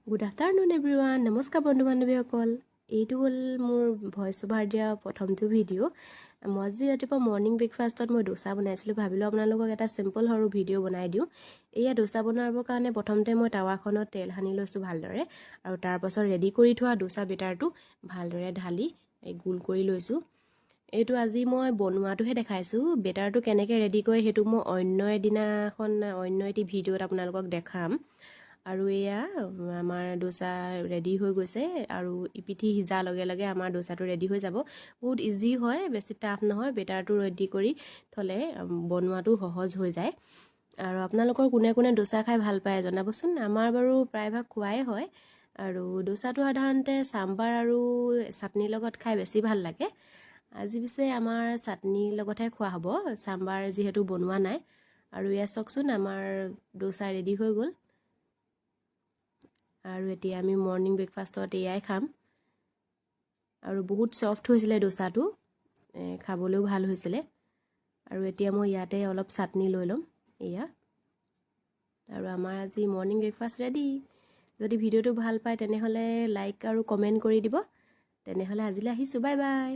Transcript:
Good afternoon everyone. নমস্কাৰ বন্ধু বান্ধৱীসকল। এইটো হ'ল মোৰ ভইচ অভাৰ দিয়া প্ৰথমটো ভিডিঅ'। মই আজি ৰাতিপুৱা মৰ্ণিং ব্ৰেকফাষ্টত মই দোচা বনাইছিলোঁ। ভাবিলোঁ আপোনালোকক এটা চিম্পল সৰু ভিডিঅ' বনাই দিওঁ। এয়া দোচা বনাবৰ কাৰণে প্ৰথমতে মই টাৱাখনত তেল সানি লৈছোঁ ভালদৰে আৰু তাৰপাছত ৰেডি কৰি থোৱা দোচা বেটাৰটো ভালদৰে ঢালি এই গোল কৰি লৈছোঁ। এইটো আজি মই বনোৱাটোহে দেখাইছোঁ। বেটাৰটো কেনেকৈ ৰেডি কৰে, সেইটো মই অন্য এদিনাখন অন্য এটি ভিডিঅ'ত আপোনালোকক দেখাম। আৰু এয়া আমাৰ দোচা ৰেডি হৈ গৈছে আৰু ইপিঠি সিজাৰ লগে লগে আমাৰ দোচাটো ৰেডি হৈ যাব। বহুত ইজি হয়, বেছি টাফ নহয়। বেটাৰটো ৰেডি কৰি থ'লে বনোৱাটো সহজ হৈ যায়। আৰু আপোনালোকৰ কোনে কোনে দোচা খাই ভাল পায় জনাবচোন। আমাৰ বাৰু প্ৰায়ভাগ খোৱাই হয় আৰু দোচাটো সাধাৰণতে চাম্বাৰ আৰু চাটনিৰ লগত খাই বেছি ভাল লাগে। আজি পিছে আমাৰ চাটনিৰ লগতহে খোৱা হ'ব, চাম্বাৰ যিহেতু বনোৱা নাই। আৰু এয়া চাওকচোন, আমাৰ দোচা ৰেডি হৈ গ'ল আৰু এতিয়া আমি মৰ্ণিং ব্ৰেকফাষ্টত এয়াই খাম। আৰু বহুত ছফ্ট হৈছিলে দোচাটো, খাবলৈও ভাল হৈছিলে। আৰু এতিয়া মই ইয়াতে অলপ চাটনি লৈ ল'ম। এয়া আৰু আমাৰ আজি মৰ্ণিং ব্ৰেকফাষ্ট ৰেডি। যদি ভিডিঅ'টো ভাল পায়, তেনেহ'লে লাইক আৰু কমেণ্ট কৰি দিব। তেনেহ'লে আজিলৈ আহিছোঁ, বাই বাই।